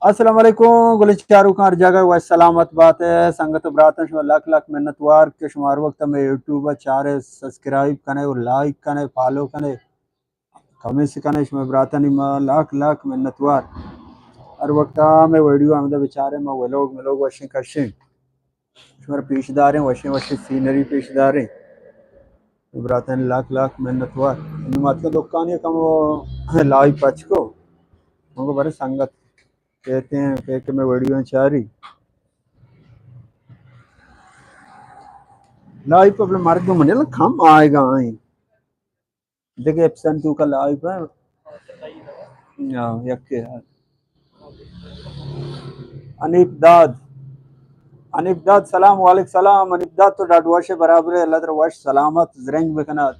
السلام علیکم، گل چاروکاں ہر جاگہ وش سلامت بات ئے۔ سنگت و براتاں شما لک لک منتوار کہ شما ہر وقت ہمے یوٹیوب ءَ چارے، سبسکرائب کنے و لائک کنے، فالو کنے، کمنٹس کنے۔ شما براتانی ما لک لک منتوار۔ ہر وقت ہمے ویڈیو ہمدا بچارے، ما ولوگ ملوگ وشیں کشیں۔ شمارا پیش داریں، وشیں وشیں سینری پیش داریں۔ براتانی لاکھ لاکھ منت وار۔ نوں ما اتکاں دکانی کم لائیو پچ کو۔ من گو برے سنگت کہتے ہیں کہ، کہ میں ویڈیو چاری۔ لائیو پر مردم نے کم آئے گا آئیں۔ دگہ ایپسن تو کل آئی پر۔ ہاں، یکے۔ حنیف داد۔ حنیف داد، سلام، وعلیکم سلام۔ حنیف داد تو ڈاڈ وش برابر ہے، اللہ تر وش سلامت زرنگ بکنات۔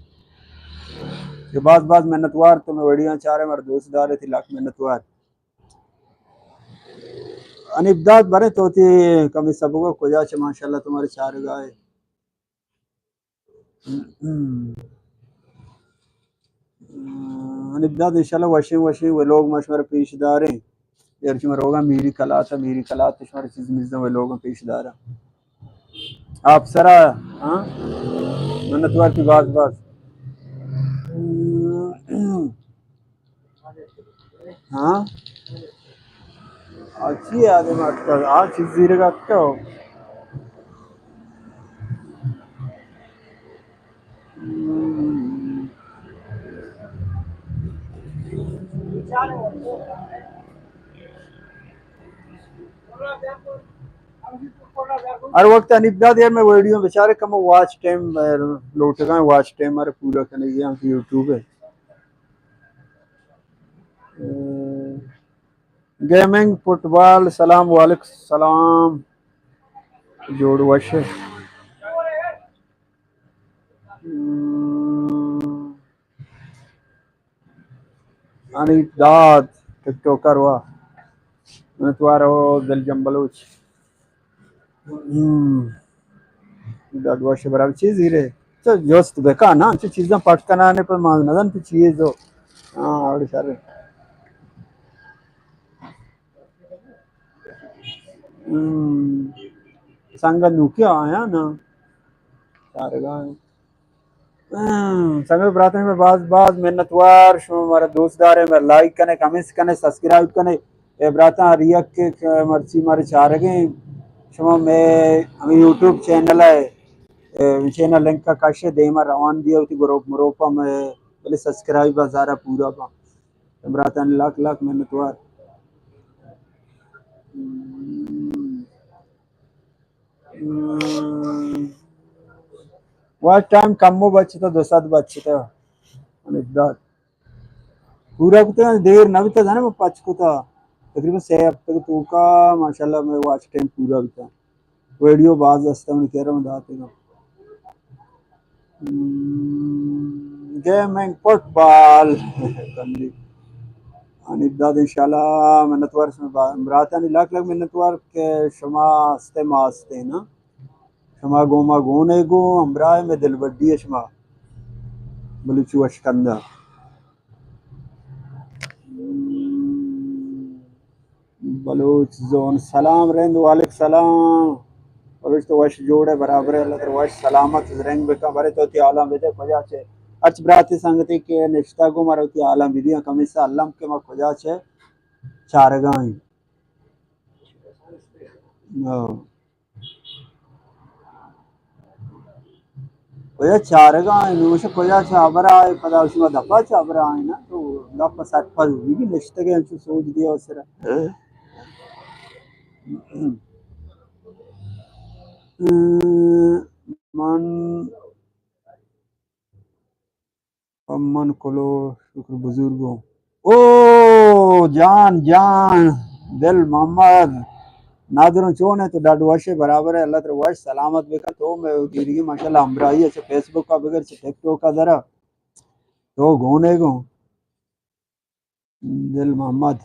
کہ باز باز منتوار تو میں ویڈیو چارے، مر دوست دارے تھی لاکھ منتوار۔ حنیف داد برے تو تھی کمی سبگو کجا چے، ماشاءاللہ تمہارے چارگا ہے۔ حنیف داد انشاءاللہ وشیں وشیں ولوگ ما شمارا پیش داریں۔ یار شما روگا میری کلات، میری کلات شمارا چیز میزن ولوگ پیش دارا۔ آپ سرا، ہاں؟ منتوار کی باز باز۔ ہاں؟ آ چی آدم اتکا؟ آ چی زیرگ اتکا؟ ہر وقت حنیف داد یار میں ویڈیو بچارے کم واچ ٹائم لوٹگا، واچ ٹائم مارے پورا کنگی ہم یوٹیوب ہے۔ گیمنگ فٹبال، سلام وعلیکم سلام۔ جوڑ وش۔ حنیف داد، ٹک ٹاکر وا۔ منتوار ہو دلجم بلوچ۔ ہم۔ ڈاڈ وش برابر چیز ہی رے۔ چو جست بکا نا، چو چیزاں پٹ کنانے پر ما نزن تو چیز ہو۔ ہاں، اوڑی سر۔ ہم۔ سنگت نوکی آیا نا۔ چارگا۔ ہم، سنگت براتاں شما باز باز منتوار، شما مارا دوست دارے، مارا لائک کنے، کمنٹس کنے، سبسکرائب کنے۔ اے براتاں ہر یک کہ مرچی مارے چارگیں، شما میں ہمیں یوٹیوب چینل ہے، اے چینل لنک کا کشے دیما روان دیا ہوتی گروپ مروپ ہم ہے، بلے سبسکرائب ہزارہ پورا با۔ براتاں لاکھ لاکھ منتوار۔ واچ ٹائم کمو بچتا، دو سد بچتا۔ حنیف داد۔ پورا کتا، دیر نہ بتا، جانے میں پچ کتا۔ تقریباً سے ہفتہ کے توکا، ماشاءاللہ، میں واچ ٹائم پورا بتا۔ ویڈیو باز استا، من کہہ رہا ہوں، داتے گا۔ ہم، گیمنگ فٹبال۔ کندی۔ حنیف داد انشاءاللہ منتوار شما با-، براتانی لاکھ لاکھ منتوار کہ شما استے ما استے نا۔ شما گوں ما گون اے گوں، ہمراہ میں دلبڈی ہے شما۔ بلوچی وش کندہ۔ بلوچ زون، سلام رند، وعلیکم سلام۔ بلوچ تو وش جوڑ ہے، برابر ہے، اللہ تر وش سلامت زرنگ بکن۔ برے تو تی حالاں بدے کجا چے۔ اچ براتی سنگتی کہ نشتا گو مرو تی حالاں بدیاں کمی سا علم کہ ما کجا چے چارگاں۔ ہاں۔ کجا چارگا آئے، نوش کجا چہ ہبر آئے، پدا شما دپا چہ ہبر آئے نا، تو گپ سرپد بی، نشتگے انچو سوج دیا سرا۔ من، من کلو شکر بزرگوں۔ او جان، جان، دل محمد، نادروں چون ہے تو ڈاڈو وش ہے، برابر ہے، اللہ تر وش سلامت بکن۔ تو میں دیرگی ماشاءاللہ ہمراہی ہے، چہ فیس بک کا بغیر، چہ ٹک ٹاک کا ذرا۔ تو گونے گو۔ دل محمد۔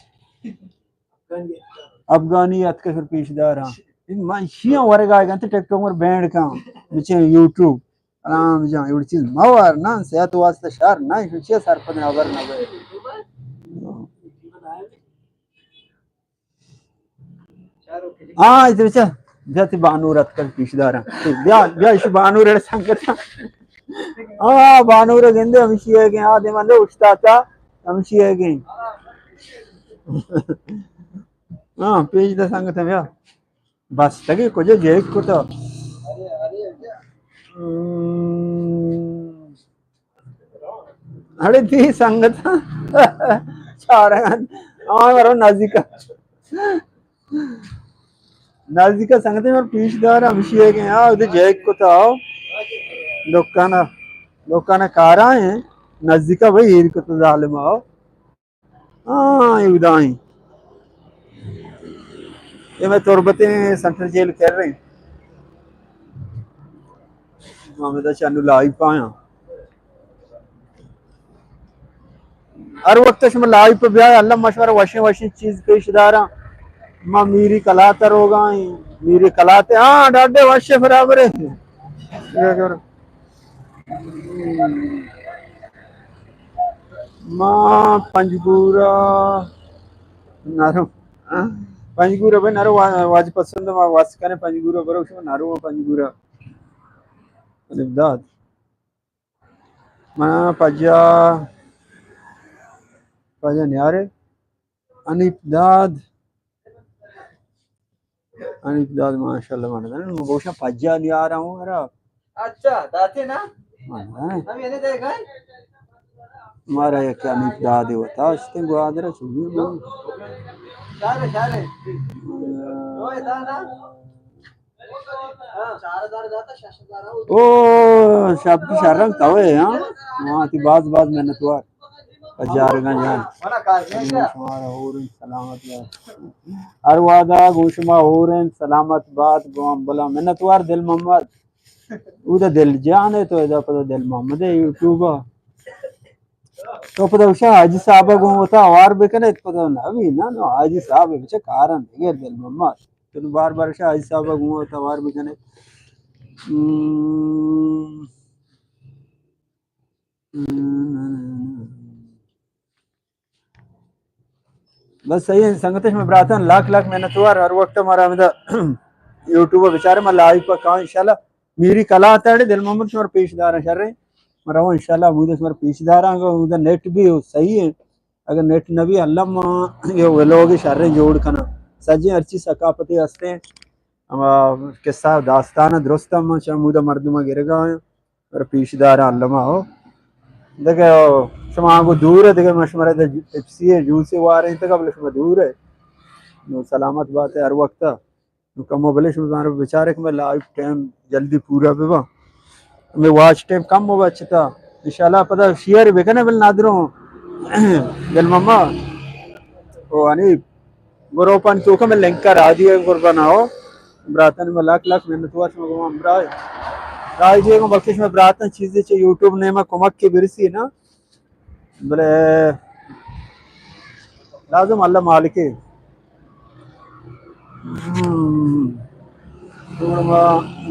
افغانی اتکا شر پیش دار ہاں۔ من شیاں ورگا گنت ٹک ٹاک مر بینڈ کاں۔ بچے یوٹیوب۔ آرام جان، ایوڑی چیز موار نا، صحت واسطہ شر نا، ایشو چیز سرپد نہ، خبر نہ بے۔ ہاں، ایسے بچا، بیا تی بانور اتکگ پیش داراں۔ بیا، بیا، ایشی بانور اڑے سنگت۔ ہاں، بانور گندے ہمشی ہے کہ ہاں، دے من اشتاتا، ہمشی ہے کہ۔ ہاں، پیش دے سنگت، بیا۔ بستگی کجا جیک کتا؟ ہم۔ اڑے دی سنگت چارگان۔ آ مرو نزدیک۔ نزدیک سنگت مر پیش دار ہمشی ہے کہ آ ادے جیک کتا آؤ۔ دکان، دکان کارا ہیں۔ نزدیک بھائی ایر کتا ظالم آؤ۔ ہاں، اے ادائیں۔ اے میں تربتیں سینٹرل جیل کر رہے ہیں۔ محمد چانو لائیو پایا۔ ہر وقت شما لائیو پہ بیا، اللہ مشورہ وشیں وشیں چیز پیش داراں۔ ما میری کلات روگا ہیں، میری کلات، ہاں، ڈاڈے وشے برابر ہے۔ ما پنجگورا نرو۔ ہاں؟ پنجگورا بھائی نرو وا-، واجہ پسند ما واس کنے پنجگورا برو شما نرو پنجگورا۔ حنیف داد۔ منا پجا، پجا نیارے۔ حنیف داد۔ حنیف داد ماشاءاللہ مانا۔ من گوشاں پجا نیارا ہوں ارا۔ اچھا، داتے نا؟ ہاں۔ ہم یعنی دے گئے؟ مارا یک حنیف دادے وتا اشتیں گوادر چوبی من۔ شارے، شارے۔ او، شپ کی شرم توے، ہاں؟ ہاں، تی باز باز منتوار۔ پجارگاں جان۔ شمارا ہور انت سلامت بات۔ ہر وعدہ گوں شما ہور انت سلامت بات، گوں بلا منتوار دل محمد۔ او دا دل جان ہے تو ادا پدا دل محمد ہے یوٹیوب۔ تو پدا وشا حاجی صاحب گوں وتا ہوار بکنے پدا نہ بھی نہ، نو حاجی صاحب بچے کارن دگہ دل محمد۔ تو بار بار شاہ حاجی صاحب گوں توار بکنے۔ ہم۔ بس صحیح ہے، سنگتش میں براتن لاکھ لاکھ منتوار، ہر وقت ہمارا ہمدا یوٹیوب بیچارے میں لائیو پر کہاں انشاءاللہ میری کلا تڑے دل محمد شمار پیش دارا شر ہے۔ میں رہو انشاءاللہ ہمودا شمار پیش دارا، اگر ہمودا نیٹ بھی ہو صحیح ہے، اگر نیٹ نہ بھی، اللہ ما یہ ویلوگ شریں جوڑ کنا۔ سجیں ہرچی ثقافتی ہستے، ہما قصہ داستان درست ہم چہ ہمودا مردم گرگا ہیں اور پیش دار اللہ ما ہو۔ دیکھے شما کو دور ہے، دیکھے مشمرے دے پیپسی ہے، جوس ہے، وارے تک اب شما دور ہے۔ نو سلامت بات ہے ہر وقت۔ نو کمو بلے شما زانو بیچارے کہ میں لائیو ٹائم جلدی پورا ببا۔ ہمیں واچ ٹائم کم ہو بچتا۔ انشاءاللہ پدا شیئر بکنے بل نادروں۔ دل ماما۔ او حنیف۔ گروپان توکا میں لنک کرا دیے قربان آؤ۔ براتن میں لاکھ لاکھ منت وار شما گوما ہمراہ۔ رائی دیے گو بلکہ شما براتن چیزیں چہ یوٹیوب نیما کمک کے برسی نا۔ بلے لازم اللہ مالک ہے۔ ہم۔ تو ما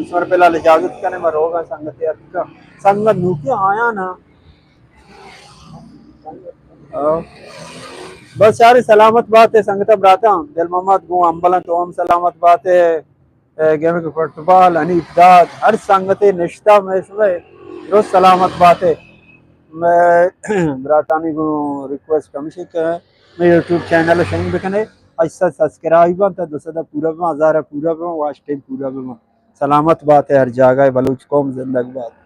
سر پہ لال اجازت کنے، ما روگا سنگت اتکا۔ سنگت نوکی آیا نا۔ ہاں۔ بس یار سلامت بات ہے سنگت براتا۔ دل محمد گوں امبلن تو ہم سلامت بات ہے۔ اے، گیم کے فٹبال، حنیف داد، ہر سنگتے نشتہ میں شمئے درست سلامت باتے۔ میں براتانی کو ریکویسٹ ہمیشہ کہ میں یوٹیوب چینل شنگ بکنے، اچھا سبسکرائب تا دو سد پورا بما، ہزار پورا بما، واچ ٹائم پورا بما۔ سلامت باتے ہر جاگہ، بلوچ قوم زندگ بات۔